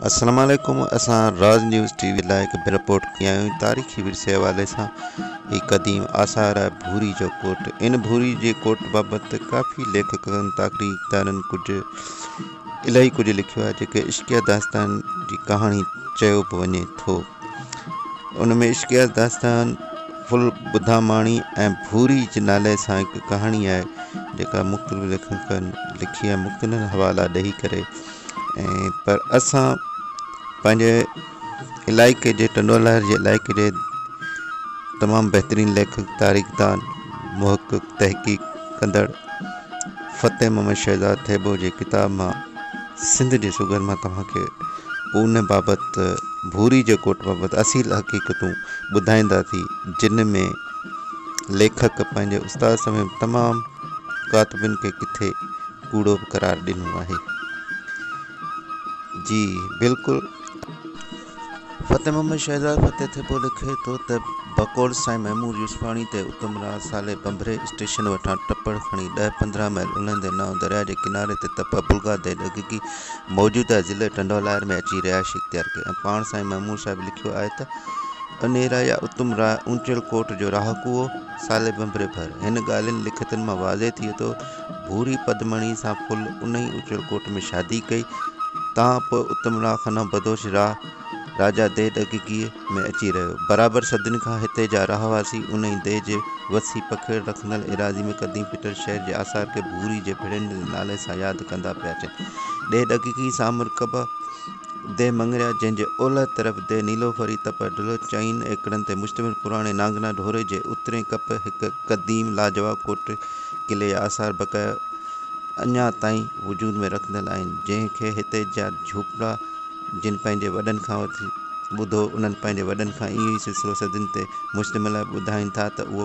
السلام عليڪم اسان راز نيوز ٽي وي لاء هڪ رپورٽ کڻي آيا آهيون تاريخي ورثي حوالي سان هي قديم آثار آهي ڀوري جو ڪوٽ ان ڀوري جي ڪوٽ بابت ڪافي ليکڪن تاريخدانن ڪجهه الاهي ڪجهه لکيو آهي جيڪي عشقيه داستان جي ڪهاڻي چيو به وڃي ٿو ان ۾ عشقيه داستان ڦل ٻڌاماڻي ۽ ڀوري جي نالي سان هڪ ڪهاڻي آهي جيڪا مختلف ليکڪن لکي آهي مختلف حوالا ڏئي ڪري ۽ پر اسان پنهنجي علائقي جي ٽنڊوالهيار جي علائقي جي تمام بهترين ليکڪ تاريخدان محقق تحقيق ڪندڙ فتح محمد شهزاد ٿيٻو جي ڪتاب مان سنڌ جي سگهڙ مان توهان کي ان بابت ڀوري جي ڪوٽ بابت اصيل حقيقتون ٻڌائينداسين جن ۾ ليکڪ پنهنجي استاد سميت تمام ڪاتبن کي ڪٿي ڪوڙو به قرار ڏنو آهي. جي بلڪل. فتح محمد شهزاد فتح ٿيٻو لکي ٿو ته بقول سائين محمود يوسفاڻي ته اتم راء صالح ڀنڀري اسٽيشن وٽان ٽپڙ کڻي ڏهه 15 ميل الهندي نئون درياء جي ڪناري تي تپه بلغا ديهه ڏگهگي موجوده ضلعي ٽنڊوالهيار ۾ اچي رهائش اختيار ڪئي ۽ پاڻ سائين محمود صاحب لکيو آهي ته انيرا يا اتم راء اونچل ڪوٽ جو رهاڪو هو، صالح ڀنڀري ڀر. هن ڳالهين لکتن مان واضح ٿئي ٿو، ڀوري پدمڻي سان ڦل انهي اچل ڪوٽ ۾ شادي ڪئي، تان پوء اتم راء خانه بدوش راء راجا ديهه ڏگهگيء ۾ اچي رهيو. برابر صدين کان هتي جا رهواسي انهي ديهه جي وسيع پکيڙ رکندڙ ايراضي ۾ قديم ڦٽل شهر جي آثار کي ڀوري جي ڀڙين جي نالي سان ياد ڪندا پيا اچن. ديهه ڏگهگي سان مرڪب ديهه مڱريا، جنهن جي اولهه طرف ديهه نيلوفري تپه ڍلو چئن ايڪڙن تي مشتمل پراڻي نانگنا ڍوري جي اترئين ڪپ هڪ قديم لاجواب ڪوٽ قلعي جا آثار بقايا اڃا تائين وجود ۾ رکندل آهن، جنهن کي هتي جا جهوپڙا جن پنهنجي وڏن کان وٺي ٻڌو، انهن پنهنجي وڏن کان اهو ئي سلسلو صدين تي مشتمل آهي، ٻڌائين ٿا ته اهو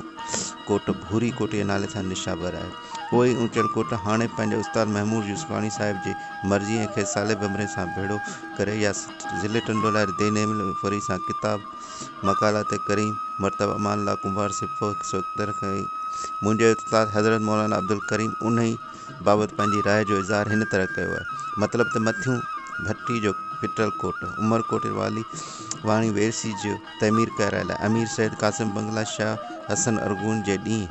ڪوٽ ڀوري ڪوٽ جي نالي سان نشانبر آهي. اهو ئي اونچل ڪوٽ هاڻي پنهنجي استاد محمود يوسفاڻي صاحب جي مرضي ۽ کيس صالح ڀنڀري سان ڀيڙو ڪري يا ضلعي ٽنڊوالهيار ديهه نيمل فري سان ڪتاب مقالات ڪريم مرتب امان الله ڪنڀار صفحو 171 کان منهنجي استاد حضرت مولانا عبدالڪريم انهي بابت پنهنجي راء جو اظهار هن طرح ڪيو آهي، مطلب ته مٿيون ڀٽي جو ڦٽل ڪوٽ، عمرڪوٽ والي واڻي ويرسي جو تعمير ڪرايل آهي. امير سيد قاسم بنگلا شاهه حسن ارغون جي ڏينهن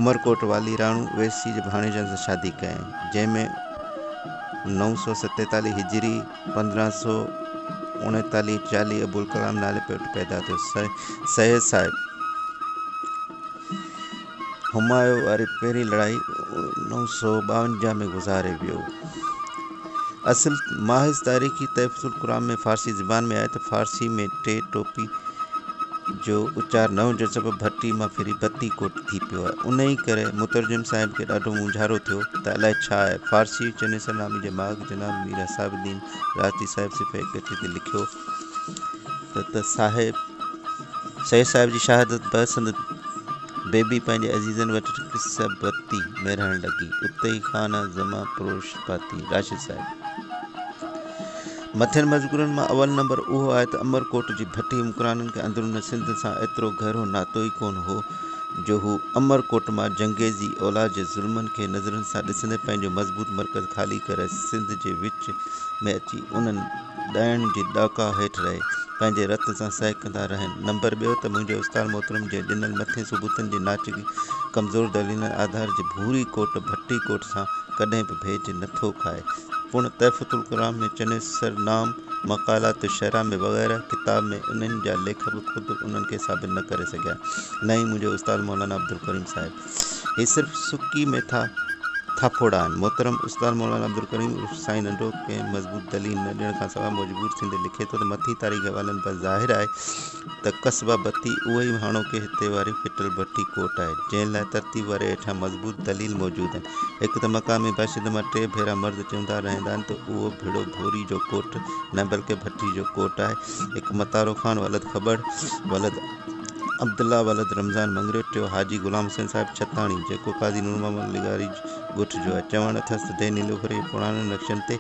عمرڪوٽ والي راڻو ويرسي جي ڀاڻيجن سان شادي ڪيائين، جنهن ۾ 947 هجري 1539 40 ابوالڪلام نالي پٽ پيدا ٿيو. سيد صاحب همايون واري پهرين لڙائي 952 ۾ گذاري ويو. اصل ماخذ تاريخي تحفظ القرآن ۾ فارسي زبان ۾ آهي ته فارسي ۾ ٽي ٽوپي جو اچار نه هجڻ سبب ڀٽي مان ڦري بتي ڪوٽ ٿي پيو آهي. انهيء ڪري مترجم صاحب کي ڏاڍو مونجهارو ٿيو ته الائي ڇا آهي. فارسي چنيسر نامي جي ماڳ جناب مير حساب الدين راشدي صاحب صفحي 31 تي لکيو ته صاحب سيد صاحب جي شهادت بعد سندس بيبي پنهنجي عزيزن وٽ قصه بتي ۾ رهڻ لڳي. اتي ئي خانه زمان پروش پاتي. راشد صاحب مٿين مذڪورن مان اول نمبر اهو آهي ته امرڪوٽ جي ڀٽي حڪمرانن کي اندرون سنڌ سان ايترو گهرو ناتو ئي ڪونه هو جو هو امرڪوٽ مان جنگيزي اولاد جي ظلمن کي نظرن سان ڏسندي پنهنجو مضبوط مرڪز خالي ڪري سنڌ جي وچ ۾ اچي انهن ڏائڻ جي ڏاڪا هيٺ رهي، پنهنجي رت سان سهڪندا رهن. نمبر ٻيو ته منهنجي استاد محترم جي ڏنل مٿين ثبوتن جي ناچيز ڪمزور دليلن آڌار جي ڀوري ڪوٽ ڀٽي ڪوٽ سان ڪڏهن به ڀيڄ نه ٿو کائي. پڻ تحفة الڪرام ۾ چنيسر نامه، مقالات الشعراء ۾ وغيره ڪتاب ۾ انهن جا ليکڪ خود انهن کي ثابت نه ڪري سگهيا، نه ئي منهنجو استاد مولانا عبدالڪريم صاحب. هي صرف سڪي ۾ ٿا ٿاڦوڙا آهن. محترم استاد مولانا عبدالڪريم عرف سائين ننڍو ڪنهن مضبوط دليل نه ڏيڻ کان سواء مجبور ٿيندي لکي ٿو ته مٿين تاريخي حوالن بس ظاهر آهي ته قصبه بتي اهو ئي هاڻوڪي هتي واري ڦٽل ڀٽي ڪوٽ آهي، جنهن لاء ترتيب واري هيٺيان مضبوط دليل موجود آهن. هڪ ته مقامي باشندن مان ٽي ڀيرا مرد چوندا رهندا آهن ته اهو ڀيڙو ڀوري جو ڪوٽ نه بلڪه ڀٽي جو ڪوٽ آهي. هڪ متارو خان ولد کٻڙ ولد. عبدالله ولد رمضان مڱريو، ٽيون حاجي غلام حسين صاحب ڇتاڻي، جيڪو قاضي نور محمد لغاري ڳوٺ جو آهي. چوڻ اٿس ته ديهه نيلوفري جي پراڻن نقشن تي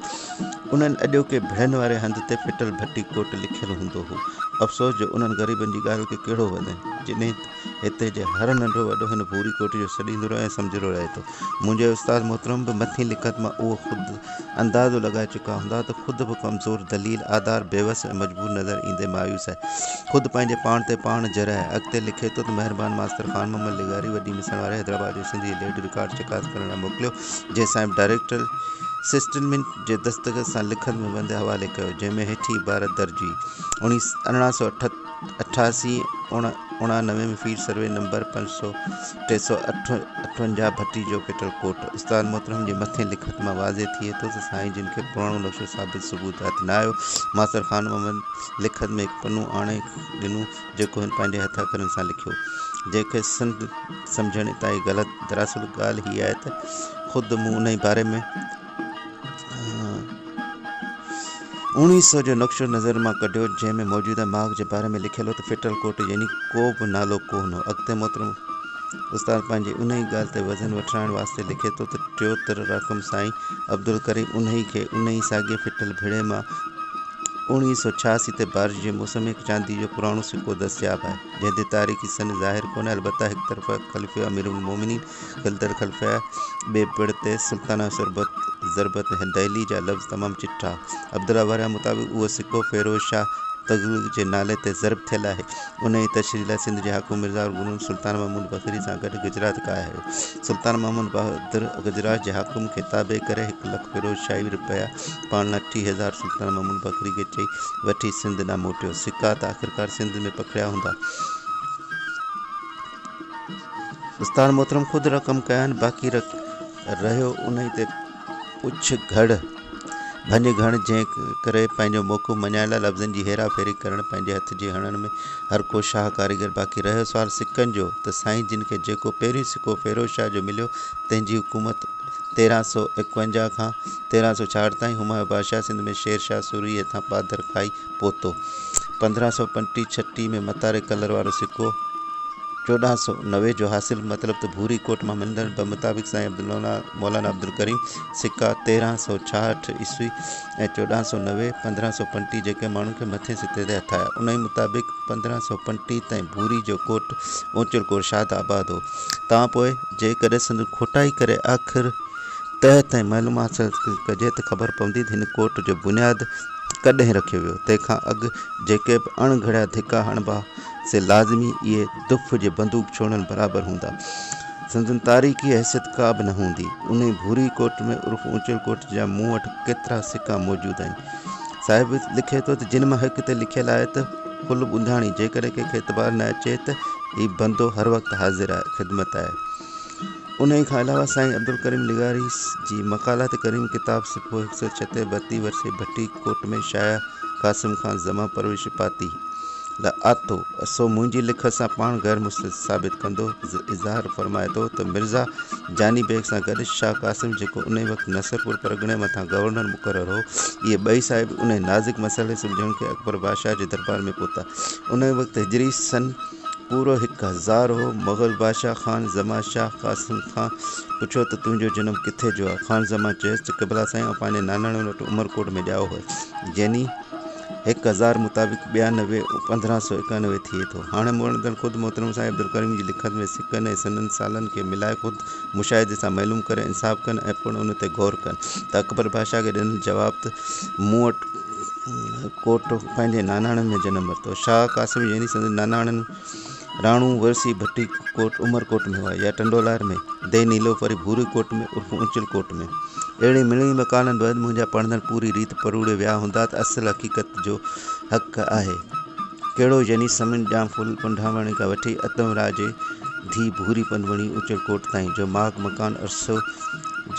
انهن اڄوڪي ڀڙن واري هنڌ تي ڦٽل ڀٽي ڪوٽ لکيل هوندو هو. افسوس جو انهن غريبن جي ڳالهه کي ڪهڙو وزن، جڏهن ته هتي جي هر ننڍو وڏو هن ڀوري ڪوٽ جو سڏيندو رهيو ۽ سمجهندو رهي ٿو. منهنجي استاد محترم به مٿين لکت مان اهو خود اندازو لڳائي چڪا هوندا ته خود به ڪمزور، دليل، آڌار، بيوس ۽ مجبور نظر ايندي مايوس آهي. خود پنهنجي پاڻ تي پاڻ جرح آهي. اڳتي لکي ٿو ته مهربان ماستر خان محمد لغاري وڏي مسڻ واري حيدرآباد جو سنڌ جي ليڊ رڪارڊ چڪاس ڪرڻ لاء موڪليو، جنهن صاحب ڊائريڪٽر سيسٽلمينٽ جي دستخط سان لکت ۾ بندي حوالي ڪيو، جنهن ۾ هيٺين عبارت درج هئي. 1888 89 ۾ فيلڊ سروي نمبر 5 358 ڀٽي جو ڦٽل ڪوٽ. استاد محترم جي مٿين لکت مان واضح ٿئي ٿو ته سائين جن کي پراڻو نقشو ثابت ثبوت هٿ نه آيو. ماستر خان محمد لکت ۾ هڪ پنو آڻي ڏنو جيڪو هن پنهنجي هٿ اکرن سان لکيو. جنهن کي سند سمجهڻ انتهائي غلط. دراصل ڳالهه هيء آهي ته خود مون انهي باري ۾. اوڻيهه سو جو نقشو نظر مان ڪڍيو، جنهن ۾ موجوده ماڳ جي باري ۾ لکيل هو ته ڦٽل ڪوٽ يعني ڪو به نالو ڪو نه هو. اڳتي محترم استاد پنهنجي انهيء ڳالهه تي وزن وٺرائڻ واسطي لکي ٿو ته ٽيو تر رقم سائين عبدالڪريم انهيء کي انهيء ساڳئي ڦٽل ڀڙي مان 1986 تي بارش جي موسم ۾ هڪ چانديء جو پراڻو سڪو دستياب آهي، جنهن تي تاريخي سن ظاهر ڪونهي، البته هڪ طرف خليفو اميرالمومنين خلدر خلفه ٻئي پڙ تي سلطانه سربت ضربت دهلي جا لفظ تمام چٽا. عبدالله وريا مطابق اهو سڪو فيروز شاهه تغلق جي نالي تي ضرب ٿيل آهي. انهيء تشريح لاء سنڌ جي حاڪم مرزا ارغون سلطان محمود بخاري سان گڏ گجرات ڪاهي آيو. سلطان محمود بهادر گجرات جي حاڪم کي تابع ڪري هڪ لک فيروز شاهي رپيا پاڻ لاء 30,000 سلطان محمود بخاري کي چئي وٺي سنڌ ڏانهن موٽيو. سڪا ته آخرڪار سنڌ ۾ پکڙيا هوندا. استاد محترم خود رقم ڪيا آهن باقي رهيو انهي تي پڇ گهڙ ڀڃ گهڻ جنهن ڪري پنهنجو موقعو مڃائڻ لاء لفظن جي هيرا ڦيري ڪرڻ پنهنجي هٿ جي هڻڻ ۾ هر ڪو شاهه ڪاريگر باقي رهيو سوال سڪن جو ته سائين جن کي جيڪو پهريون سڪو فيروز شاهه جو مليو تنهن جي حڪومت 1351 کان 1366 تائين همايون بادشاهه سنڌ ۾ شير شاهه سوري هٿان پادر کائي پهتو. 1535 ڇٽي ۾ متاري ڪلر وارو سڪو 1490 جو حاصل مطلب ته ڀوري ڪوٽ مان ملندڙ بمطابق سائين عبدالله مولانا عبدالڪريم سڪا 1366 عيسوي ۽ 1490 1535 جيڪي ماڻهن کي مٿين سطح تي هٿ آيا انهي مطابق 1535 تائين ڀوري جو ڪوٽ اوچل ڪوٽ شاد آباد هو تان پوء جيڪڏهن سندن کوٽائي ڪري آخر تهه تائين معلومات حاصل ڪجي ته خبر پوندي ته هن ڪوٽ جو بنياد ڪڏهن رکيو ويو. تنهن کان اڳ جيڪي به اڻ گهڙيا ڌڪا هڻبا، سي لازمي اهي دف جي بندوق ڇوڙڻ برابر هوندا. سندن تاريخي حيثيت ڪا به نه هوندي. انهي ڀوري ڪوٽ ۾ عرف اونچل ڪوٽ جا مون وٽ ڪيترا سڪا موجود آهن. صاحب لکي ٿو ته جن مان هڪ تي لکيل آهي ته ڦل ٻنڌاڻي جيڪڏهن ڪنهن کي اعتبار نه اچي ته هي بندو هر وقت حاضر خدمت آهي. انهيء کان علاوه سائين عبدالڪريم لغاري جي مقالات ڪريم ڪتاب صفحو هڪ سؤ ڇهه تي ڀتي ورثي ڀٽي ڪوٽ ۾ شايع قاسم خان زمان پرورش پاتي لاء آتو سو منهنجي لکت سان پاڻ غير مستند ثابت ڪندو اظهار فرمائي ٿو ته مرزا جاني بيگ سان گڏ شاهه قاسم جيڪو انهيء وقت نصرپور پرڳڻي مٿان گورنر مقرر هو اهي ٻئي صاحب انهيء نازڪ مسئلي سلجهڻ کي اڪبر بادشاهه جي دربار ۾ پهتا انهيء وقت هجري سن پورو هڪ هزار هو. مغل بادشاهه خان زمان شاهه قاسم کان پڇيو ته تنهنجو جنم ڪٿي جو آهي؟ خان زمان چيس ته قبلا سائين آئون پنهنجي ناناڻن وٽ عمرڪوٽ ۾ ڄائو هوس. يعني هڪ هزار مطابق ٻيانوي 1591 ٿئي ٿو. هاڻي مڙندڙ خود محترم سائين عبدالڪريم جي لکت ۾ سڪن ۽ سندن سالن کي ملائي خود مشاهدي سان معلوم ڪري انصاف ڪن ۽ پڻ ان تي غور ڪن ته اڪبر بادشاهه کي ڏنل جواب ته مون وٽ ڪوٽ پنهنجي ناناڻن ۾ جنم ورتو. شاهه قاسم يعني سندس ناناڻن راڻو ورثي ڀٽي ڪوٽ عمرڪوٽ ۾ هئا يا ٽنڊولاهر ۾، ديهه نيلوفري ڀوري ڪوٽ ۾ عرف اونچل ڪوٽ ۾. اهڙي مڙني مڪانن بعد منهنجا پڙهندڙ پوري ريت پروڙي ويا هوندا ته اصل حقيقت جو حق آهي ڪهڙو يعني سمن ڄام ڦل پنڊاوڻي کان وٺي اتم راء جي ڌيء ڀوري پنوڻي اچل ڪوٽ تائين جو ماڳ مڪان عرصو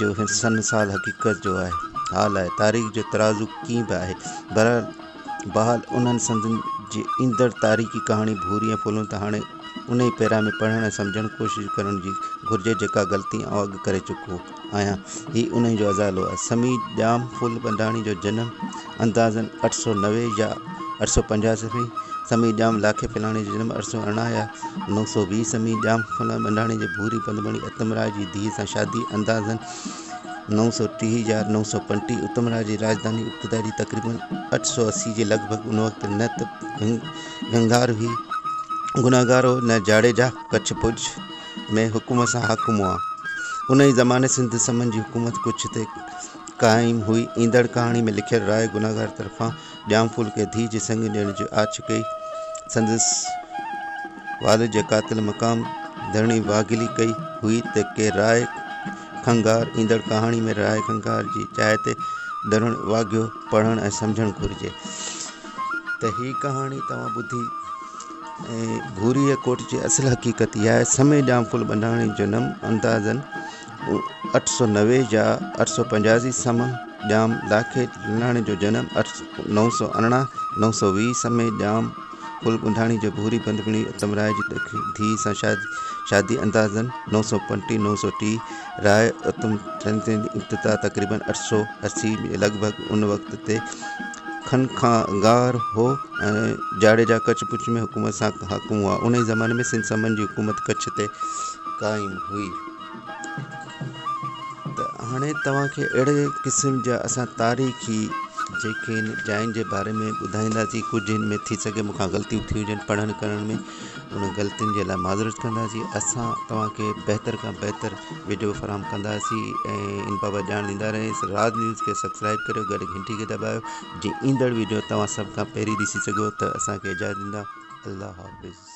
جو سن سال حقيقت جو آهي حال آهي تاريخ جو ترازو ڪيئن به آهي بهرحال بهرحال انهن سندن جي ايندڙ تاريخي ڪهاڻي ڀوري ۽ ڦلون ته هاڻي انهي پيرا ۾ پڙهڻ ۽ سمجهڻ ڪوشش ڪرڻ جي گهرجي جيڪا غلطي آئون اڳ ڪري چڪو آهيان هي انهي جو ازالو آهي سمي ڄام ڦل ٻنڊاڻي جو جنم اندازن 890 يا 885 ۾ سمي ڄام لاکي ڦلاڻي جو جنم 818 يا 920 سمي ڄام ڦلاڻي ٻنڍاڻي جي ڀوري پدمڻي اتم راء جي ڌيء سان شادي اندازن 930 يا 935 اتم راء جي راڄڌاني ابتدا جي تقريبن 880 جي لڳ ڀڳ ان وقت نه ته گنگار هئي گنهگار هو نه جاڙيجا ڪڇ پڄ ۾ حڪم سان حاڪم هئا. انهيء زماني سنڌ سمن جي حڪومت ڪڇ تي قائم هئي. ايندڙ ڪهاڻي ۾ لکيل راء گنهگار طرفان ڄام ڦول کي ڌيء جي سڱ ڏيڻ جي آڇ ڪئي. سندس والد جي قاتل مقام ڌڻي واگهلي ڪئي هئي ته ڪي راء کنگهار ايندڙ ڪهاڻي ۾ راء کنگهار جي جاء تي ڌرڻ واگهيو پڙهڻ ۽ سمجهڻ گهرجي ته هي ڪهاڻي توهان ٻڌي ۽ ڀوريء ڪوٽ جي اصل حقيقت اها آهي سمي ڄام ڦل ٻنڍاڻي جو جنم اندازن 890 يا 885 سمه ڄام لاکي ڦلاڻي جو جنم 918 920 سمي ڄام ڦل ٻنڍاڻي جو ڀوري بندپڻي اتم راء جي ڌيء سان شادي اندازن 935 930 راء اتم چند جي ابتدا تقريبن 880 جي لڳ ڀڳ ان وقت تي کن کان گار هو ۽ جاڙيجا ڪڇ پڇ ۾ حڪومت سان حاڪم هئا. انهيء زماني ۾ سنڌ سمن جي حڪومت ڪڇ تي قائم هئي. ته هاڻي توهان کي اهڙي قسم جا اسان تاريخي جيڪي آهن جاين جي باري ۾ ٻڌائينداسين ڪجهه هن ۾ ٿي سگهي مون کان غلطيون ٿي هجن پڙهڻ ڪرڻ ۾ ان غلطين جي لاء معذرت ڪنداسين اسان توهان کي بهتر کان بهتر وڊيو فراهم ڪنداسين ۽ ان بابت ڄاڻ ڏيندا رهيس راز نيوز کي سبسڪرائب ڪريو گڏ گهنٽي کي دٻايو جي ايندڙ وڊيو توهان سڀ کان پهرين ڏسي سگهو ته اسان کي اجازت ڏيندا الله حافظ.